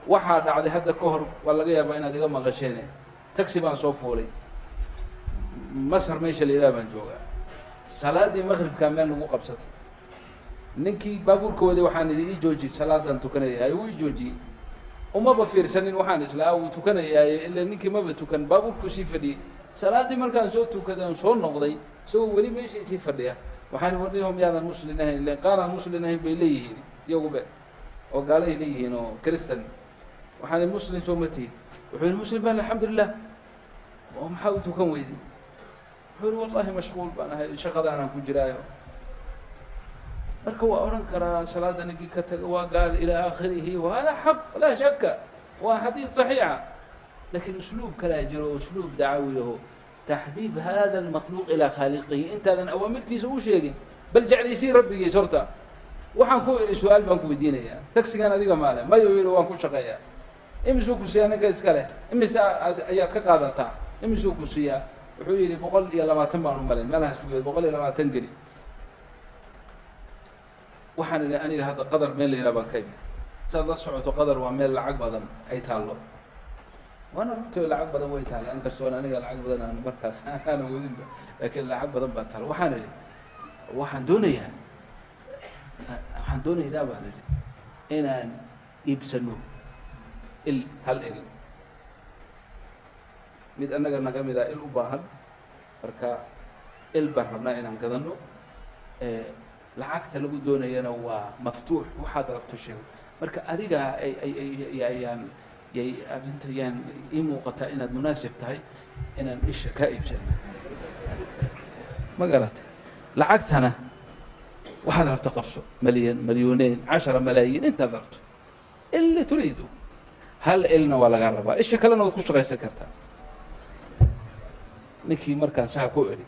Waxaa dhacday hadda ka hor, waa laga yaabaa inaad iga maqasheene, taxi baan soo fuulay. Masar meesha la yidhaha baan joogaa. Salaaddii maqribkaa meel nagu qabsatay. Ninkii baabuurka waday waxaan idhi, "Ii jooji, salaadaan tukanaya." Wuu ii joojiyey. Umaba fiirsanin, waxaan islaa wuu tukanayaaye, ila ninkii maba tukan, baabuurkuu sii fadhiyey. Salaaddii markaan soo tukaday oon soo noqday, isagoo weli meeshiisii fadhiya, waxaan warniho, miyaadan muslin ahayn? Ilen qaaraan muslin ahayn bay leeyihiin iyaguba oo gaalay leeyihiin oo Christan. Waxaan, "Muslim soo ma tihin?" Wuxuu yihi, "Muslim baan, alxamdulilah." "Oo maxaa u tukan weyday?" Wuxuu yihi, "Wallahi mashquul baan ahay, shaqadaanaan ku jiraayo." Marka waa odhan karaa salaadda ninkii ka taga waa gaal ilaa aakhirihi, wa hada xaq, laa shaka, waa xadiid صaxiixa, lakin usluub kalaa jiro, usluub dacawi aho, taxbiib hada اlmakhluuq ilaa khaaliqihi. Intaadan awaamirtiisa u sheegin, bal jeclaysii rabbigiis horta. Waxaan ku idhi, "Su-aal baan ku weydiinayaa. Taxigan adiga maale?" "Mayuu," yihi, "waan ku shaqeeyaa." "Imisuu ku siiyaa ninka iska leh? Imise ayaad ka qaadataa? Imisuu ku siiyaa?" Wuxuu yidhi, "120 baan u malayn, meelahaas ugeed, 120 geli." Waxaan idhi, "Aniga hadda Qadar meel la yidhaha baan ka imi. Saad la socoto, Qadar waa meel lacag badan ay taallo." Waana runtii, lacag badan way taalla, inkastoon aniga lacag badan aan markaas aana wadinba, laakiin lacag badan baa taalla. Waxaan idhi, "Waxaan doonayaa, waxaan doonaynaa," baan idhi, "inaan iibsano il, hal il. Mid annaga naga mida il u baahan, marka il baan rabnaa inaan gadano. Lacagta lagu doonayana waa maftuux, waxaad rabto sheego. Marka adiga ay ay ay ayaan yay arrinta yaan ii muuqataa inaad munaasib tahay inaan isha kaa iibsano, ma garatay? Lacagtana waxaad rabto qabso, malyan, malyuuneyn, 10 malaayiin, intaad rabto, اللي تريده. Hal ilna waa lagaa rabaa, isha kalena waad ku shaqaysan kartaa." Ninkii markaan saa ku idhi,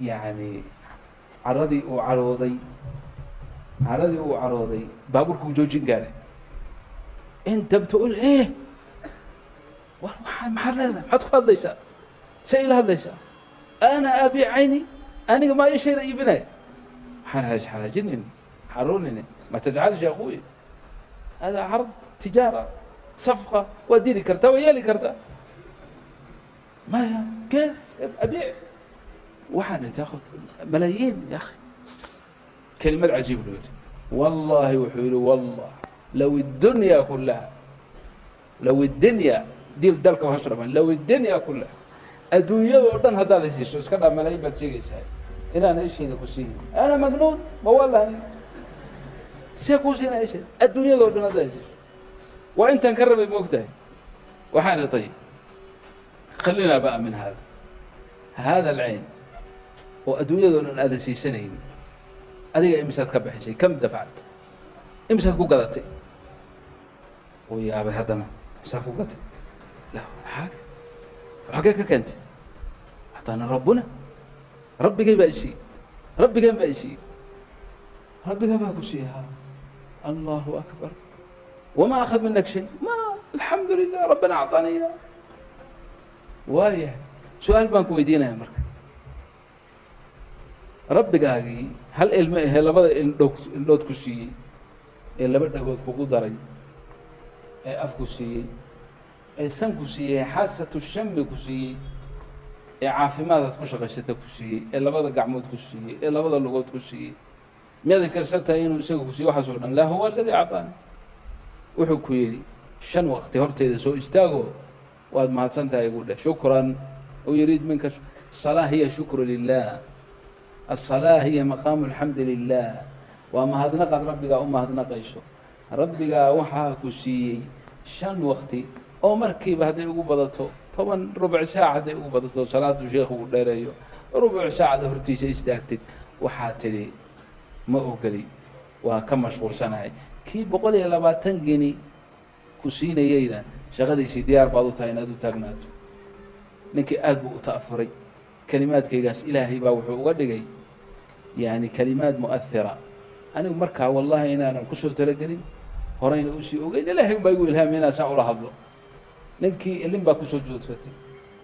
yacni caradii uu carooday, caradii uu carooday, baabuurka uu joojin gaaray. Inta bta eh, "War waa maxaad leedahay? Maxaad ku hadlaysaa? See ila hadlaysaa? أنا أبيع عيني? Aniga maa ishayda iibinaya?" Waxaan xanaajinin, xaruunini, ما تزعلش يا أخوي، هذا عرض تجارة، صفقة, waad diri kartaa, waa yeeli kartaa." "Maya, كيف كيف أبيع?" Waxaan تاخد ملايين يا أخي. Kelimad cajiib luu yidhi, wallahi. Wuxuu yihi, "والله لو الدنيا كلها, لو الدنيا dil dalka hoos dhamaan, لو الدنيا كلها, adduunyada oo dhan haddaad siiso, iska dhaa malaayiin baad sheegaysaa, inaana ishayda ku siinin. أنا مجنون? Ma wallahi, see kuu siinaya ishayda adduunyada o dhan haddaad siiso? Waa intaan ka rabay, moogtahay." Waxaana طيب, خلينا بقى من هذا. هذا العين oo adduunyado dhan aadan siisanaynin, adiga imisaad ka bixisay? كم دفعت? Imisaad ku gadatay?" Uu yaabay haddana. "Imisaad ku gatay?" "La xaag, xagee ka keentay?" "Haddana ربنا, rabbigay baa isiiyey, rabbigan baa isiiyey." "Rabbigaa baa ku siiyey? Ha, الله أكبر. وما أخذ منك شيء?" "ما, الحمد لله, ربنا أعطاني." "Waaya, su-aal baan ku weydiinaya. Marka rabbigaagii hal ilmo ahee labada indho indhood ku siiyey, ee laba dhagood kugu daray, ee af ku siiyey, ee san ku siiyey, حاسة الشم ku siiyey, ee caafimaadaad ku shaqaysata ku siiyey, ee labada gacmood ku siiyey, ee labada lugood ku siiyey, miyaad karsan tahay inuu isaga ku siiyey waxaas oo dhan?" "لا, هو الذي أعطاني." Wuxuu ku yidhi, "Shan waqti horteyda soo istaago, waad mahadsan tahay igu dheh, شكرا." ويريد منك الصلاة هي شكر لله, الصلاة هي مقام الحمد لله, waa mahadnaqaad rabbigaa u mahadnaqayso. Rabbigaa waxaa ku siiyey shan waqti oo markiiba hadday ugu badato 10, rubuc saac hadday ugu badato, salaadu sheekhu uu dheereeyo, rubuc saacada hortiisa istaagtid, waxaa tidhi, "Ma ogoli, waa ka mashquulsanahay." Kii 120 geni ku siinayeyna shaqadiisii diyaar baad u tahay inaad u taagnaato. Ninkii aad buu u ta'afuray kelimaadkaygaas. Ilaahay baa wuxuu uga dhigay yani kalimaad mu'ahira. Anigu markaa wallahi inaanan kusoo talagelin, horeyna usii ogeyn, Ilaahay un baa igu ilhaamay inaan saa ula hadlo. Ninkii ilin baa kusoo joodfatay.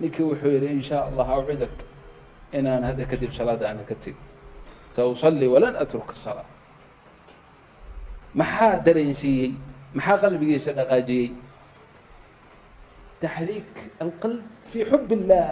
Ninkii wuxuu yidhi, "In shaa Allah, أوعدك inaan hadda kadib salaadda aanan ka tegin. سأصلي ولن أترك الصلاة." Maxaa dareensiiyey? Maxaa qalbigiisa dhaqaajiyey? Taxriik alqalb fii xub illah,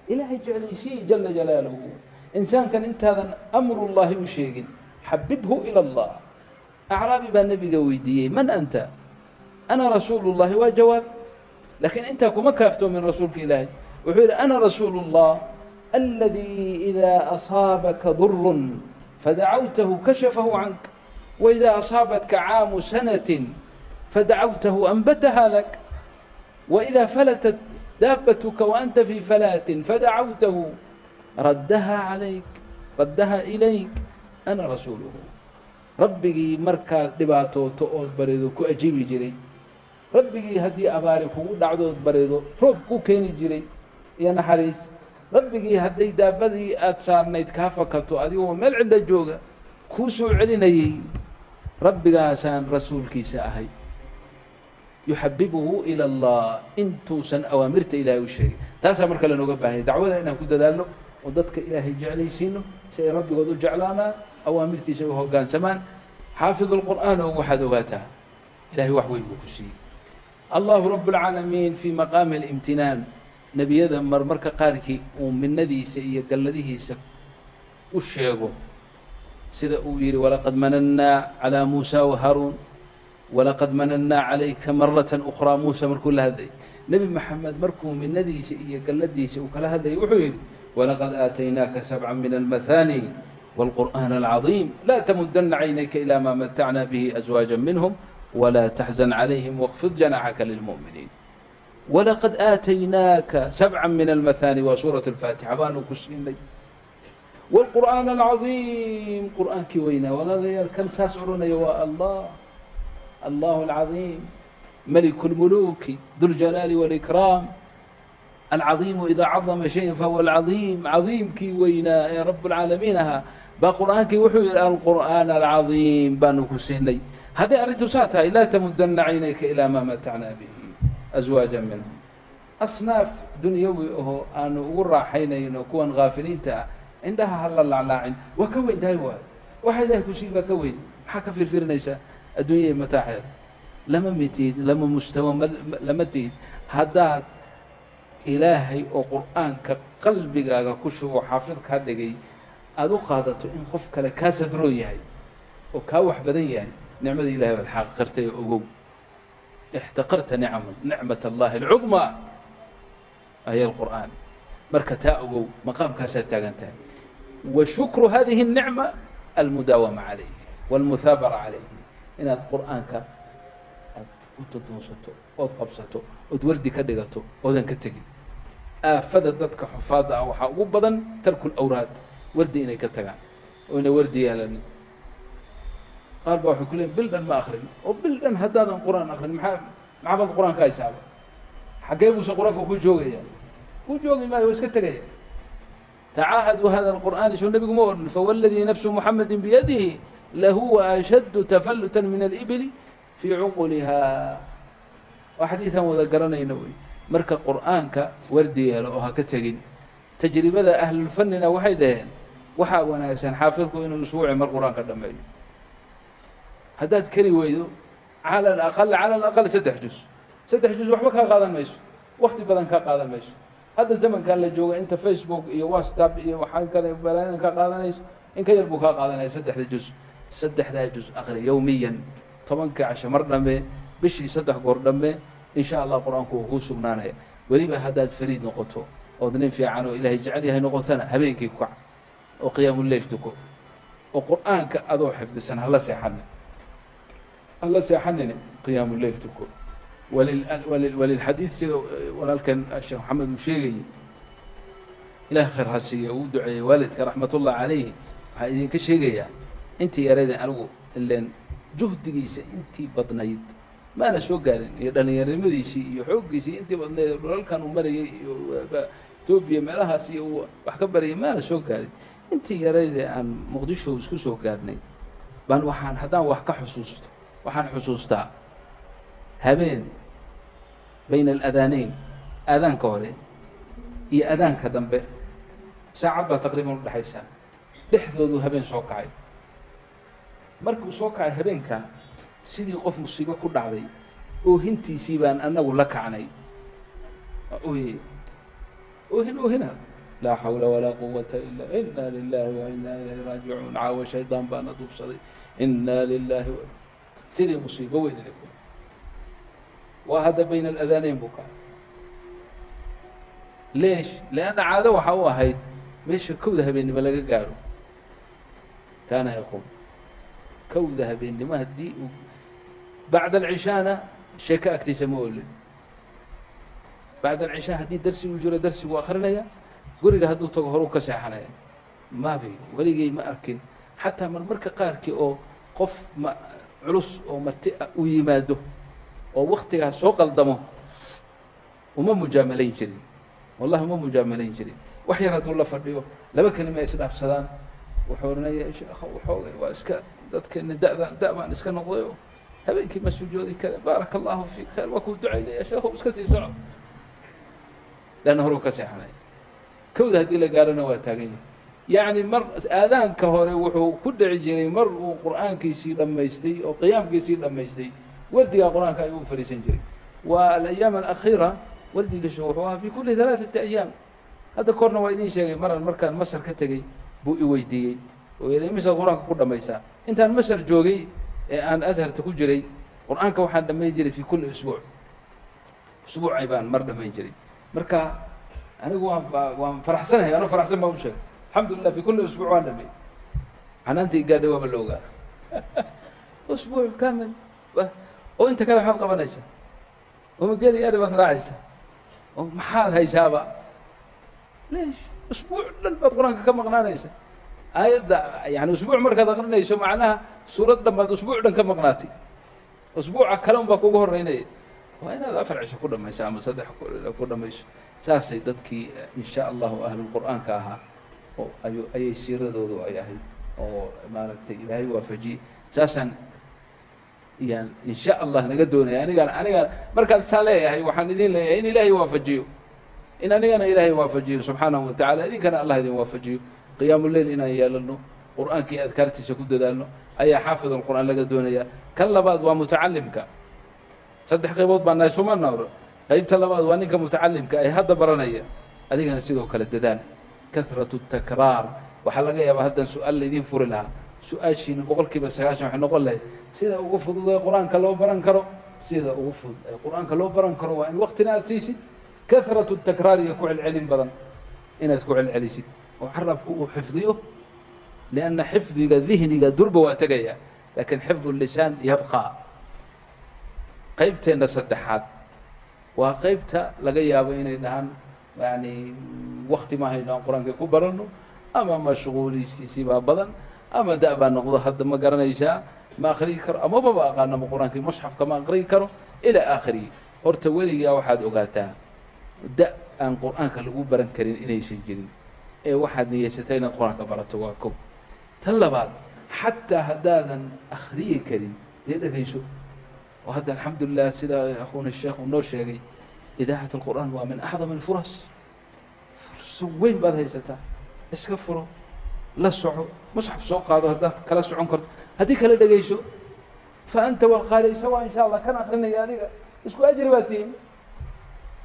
Ilaahay jeclaysii jala jalaaluhu. Insaankan intaadan amrullaahi u sheegin, xabibhu ila Allah. Acraabi baa nebiga weydiiyey: "Man anta?" "Ana rasuulu llahi." Waa jawaab, laakiin intaa kuma kaaftoomin. Rasuulka Ilaahay wuxuu yidhi: "Ana rasuulu اllah aladii إidaa asaabaka durun fadacawtahu kashafahu cank, وإidaa asaabatka caamu sanaة fadacawtahu anbataha lak, وإidaa falatat daabatuka وأnta fii falaatin fadacawtahu raddaha calayk, raddaha ilayk. Ana rasuuluhu." Rabbigii markaad dhibaatooto ood barido ku ajiibi jiray, Rabbigii haddii abaari kugu dhacdood barido roob ku keeni jiray iyo naxariis, Rabbigii hadday daabadii aada saarnayd kaa fakato adigoo meel cidla jooga kuu soo celinayay, Rabbigaasaan rasuulkiisa ahay. Yuxabibuhu ila Allah intuusan awaamirta Ilahay u sheegay. Taasaa marka lanooga baahanya dacwada inaan ku dadaalno oo dadka Ilaahay jeclaysiino si ay Rabbigood u jeclaanaan, awaamirtiisa u hoggaansamaan. Xaafid اlqur'aan oo waxaad ogaataa Ilahay wax weyn buu ku siiyey. Allahu rab اlcaalamiin fii maqaami اlimtinaan, nebiyada marmarka qaarkii uu minadiisa iyo galladihiisa u sheego, sida uu yidhi: "Walaqad manannaa calىa Muusa wahaaruun, walaqad manannaa calayka marata ukhraa." Muusa markuu la hadlayay, Nebi Maxamed markuu minadiisa iyo galladiisa uu kala hadlayay, wuxuu yidhi: "Walaqad aataynaaka sabca min almahaani wاlqur'aan alcaظiim, laa tamudana caynayka ilaa maa matacna bihi aswaaja minhum, wlaa taxzan calayhim, wاkfid janaxaka lilmu'miniin." Walaqad aataynaaka sabca min almahaani waa suuraة اlfaatixa baanu ku siinay, wاlqur'aan alcaظiim, qur'aankii weynaa. Walaalayaal, kan saas odhanaya waa Allah, Allah alcaظiim, maliku اlmuluuki, duljalaali wاlikraam, alcaظiimu idaa cadama shayan fahuwa alcaظiim. Cadiimkii weynaa ee rab اlcaalamiin ahaa baa qur'aankii wuxuu yidhi: "Alqur'aan alcaظiim baanu ku siinay." Hadday arrintu saa tahay, laa tamudana caynayka ilaa maa matacnaa bihi aswaaja minhum, asnaaf dunyawi ahoo aanu ugu raaxaynayno kuwan haafiliinta ah, indhaha hala laclaacin. Waa ka weyn tahay, waayo waxa Ilahay ku sii baa ka weyn. Maxaa ka firfirinaysaa adduunya iyo mataaxeeda? Lama mitihid, lama mustawa lama tihid. Haddaad Ilaahay oo Qur'aanka qalbigaaga ku shubo, xaafid kaa dhigay, aada u qaadato in qof kale kaa sadroon yahay oo kaa wax badan yahay, nicmada Ilahay baad xaqirtay oo ogow, ixtaqarta nicam nicmat Allahi alcudmaa ahy alqur'aan. Marka taa ogow, maqaamkaasaad taagan tahay. Wa shukru hadihi الnicma almudaawama calayhi wاlmuhaabara calayhi, inaad Qur'aanka aad u tuduunsato ood qabsato ood wardi ka dhigato oodan ka tegin. Aafada dadka xufaadda ah waxaa ugu badan tarku lawraad, wardi inay ka tagaan oo inay wardi yeelanin. Qaar baa waxay ku leeyiin: "Bil dhan ma akrin." Oo bil dhan haddaadan Qur-aan akrin, maxaa baad Qur-aan ka haysaaba? Xaggee buuse Qur-aanka ku joogaya? Ku joogi maayo, waa iska tegaya. Tacaahaduu hada alqur'aan, soo nebigu ma odhan: "Fawladii nafsu Muxamedi biyadihi lahuwa ashaddu tafalutan min alibili fii cuquliha"? Waa xadiidan wada garanayna wey. Marka Qur'aanka wardi yeelo oo ha ka tegin. Tajribada ahlulfanina waxay dhaheen waxaa wanaagsan xaafidku inuu usbuuci mar Qur-aanka dhameeyo. Haddaad keri weydo, cala alaqal 3 juz. 3 juz waxba kaa qaadan mayso, wakti badan kaa qaadan mayso. Hadda zamankan la jooga, inta Facebook iyo WhatsApp iyo waxaa kale balaayadan kaa qaadanayso, in ka yar buu kaa qaadanaya saddexda juz. Saddexdaa juz aqri yowmiyan, 10-ka casho mar dhame, bishii 3 goor dhamme. In sha Allah Qur-aanku wuu kuu sugnaanaya. Weliba haddaad fariid noqoto ood nin fiican oo Ilaahay jecel yahay noqotona, habeenkii ku kac oo qiyaamuleyl tuko oo Qur-aanka adoo xifdisan hala seexanin, hala seexanine, qiyaamuleyl tuko. Walilxadiid, sida walaalkan Sheekh Maxamed uu sheegayey, Ilahay khayr ha siiya, uu duceeyey waalidka raxmatullah calayhi. Waxaa idinka sheegayaa intii yarayda anigu ilen juhdigiisa intii badnayd maana soo gaarin, iyo dhalinyaronimadiisii iyo xooggiisii intii badnayd, dhulalkan uu marayay iyo Etoobiya meelahaas iyo uu wax ka barayay maana soo gaarin. Intii yarayde aan Muqdisho isku soo gaarnay baan waxaan haddaan wax ka xusuusto, waxaan xusuustaa habeen bayna aladaaneyn, aadaanka hore iyo aadaanka dambe saacad baa taqriiban udhexaysaa, dhexdoodu habeen soo kacay. Markuu soo kacay habeenka Sidii qof musiibo ku dhacday oohintiisii baan anagu la kacnay. Ooyey, oohin, oohina, laa xawla walaa quwata ila, ina lilahi wa ina ilayhi raajicuun, caawa shaydaan baana duubsaday, ina lilahi. Sidii musiibo weyn inay ku waa hadda bayna aladaaneyn buu kacay. Leesh? Lianna caado waxa u ahayd meesha 1da habeennimo laga gaaro kaana yaquum 1da habeennimo. Haddii uu bacda alcishaana sheeko agtiisa ma olin. Bacda alcishaa haddii darsigu jiro, darsigu akrinaya. Guriga hadduu tago, horuu ka seexanaya. Mafi weligay ma arkin, xataa marmarka qaarkii oo qof ma culus oo marti uu yimaado oo waktigaas soo qaldamo, uma mujaamalayn jirin, wallahi uma mujaamalayn jirin. Wax yar hadduu la fadhiyo, laba kelima ay isdhaafsadaan, wuxuu oranaya: "Sheekha, waxoogay waa iska dadkeena da'dan da' baan iska noqday oo habeenkii ma sujoodi kare. Baaraka allahu fiik, khayr waa kuu ducaynaya sheekhu, iska sii soco." Leanna horuu ka seexanay. 1da haddii la gaarona waa taagan yahay. Yacni mar aadaanka hore wuxuu ku dhici jiray mar uu qur'aankiisii dhammaystay oo qiyaamkiisii dhammaystay, wardigaa qur-aanka ayuu u fadhiisan jiray. Waa alayaam alakhiira wardigiisu wuxuu ahaa fi kuli 3 ayaam. Hadda korna waa idin sheegay, maran markaan Masar ka tegey buu i weydiiyey oo yidhi: "Imisaad qur-aanka ku dhamaysaa?" Intaan Masar joogay ee aan Asharta ku jiray, qur-aanka waxaan dhamayn jiray fi kulli usbuuc, usbuucay baan mar dhamayn jiray. Marka anigu waan faraxsanahay, anoo faraxsan baan u sheegay: "Alxamdulilah, fi kulli usbuuc waan dhamay." Xanaantii gaadhay waaba la ogaa. Usbuuc kamil oo inta kale maxaad qabanaysaa? Oo mageli ari baad raacaysaa? Oo maxaad haysaaba? Leesh usbuuc dhan baad qur-aanka ka maqnaanaysa? Aayadda yani usbuuc markaad aqrinayso, macnaha suurad dhan baad usbuuc dhan ka maqnaatay, usbuuca kale un baa kugu horeynaya. Waa inaad 4 cisho ku dhamayso ama 3 ku dhamayso. Saasay dadkii in sha allahu ahlulqur'aanka ahaa oo ayu ayay siiradoodu ay ahayd oo maaragtay Ilaahay waafajiyey. Saasaan yaan in sha Allah naga doonaya. Anigaan markaan saa leeyahay, waxaan idin leeyahay in Ilaahay waafajiyo, in anigana Ilaahay waafajiyo subxaanahu watacala, idinkana Allah idin waafajiyo. Qiyaamu leyl inaan yeelano, qur-aankii adkaartiisa ku dadaalno ayaa xaafid alqur'aan laga doonaya. Kan labaad waa mutacalimka. Saddex qaybood baa nahay, suma noor. Qaybta labaad waa ninka mutacalimka ee hadda baranaya. Adigana sidoo kale dadaal, kahratu takraar. Waxaa laga yaabaa haddaan su-aal laydin furi lahaa, su-aashiina 90% waxay noqon lahayd sida ugu fudud ee qur-aanka loo baran karo. Sida ugu fudud ee qur-aanka loo baran karo waa in waktina aad siisid, kahratu takraar iyo ku celcelin badan inaad ku celcelisid oo carabku uu xifdiyo, lianna xifdiga dihniga durba waa tegaya, laakiin xifdu lisaan yabqa. Qaybteenna saddexaad waa qaybta laga yaabo inay dhahaan yani wakti ma hayno aan qur-aanka ku baranno, ama mashquuliskiisii baa badan, ama da' baa noqdo hadda, ma garanaysaa, ma akriyi karo, ama maba aqaanama qur-aankii, musxafka ma aqriyi karo, ilaa aakhirihi. Horta weligaa waxaad ogaataa da' aan qur-aanka lagu baran karin inaysan jirin, ee waxaad niyeysatay inaad qur-aanka barato. Waa kow. Tan labaad, xataa haddaadan akhriyi karin, dee dhegayso. Oo hadda alxamdulilah, sida akhuuna sheekh uu noo sheegay, idaacat alqur'aan waa min acdam alfuras. Furso weyn baad haysataa. Iska furo, la soco, musxaf soo qaado haddaad kala socon karto, haddii kala dhegayso. Fa anta walqaari sawa in sha Allah. Kan akrinaya adiga isku ajri baa tihin.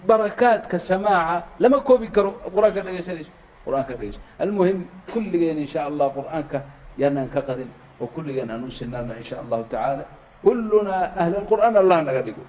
Barakaadka samaaca lama koobi karo. Ad qur-aanka dhegaysanayso, qur-aanka dhegayso. Almuhim, kulligeen in sha Allah qur-aanka yaanaan ka qadin oo kulligeen aan u sinaano in sha allahu tacaala. Kullunaa ahla alqur'aan Allah naga dhigo.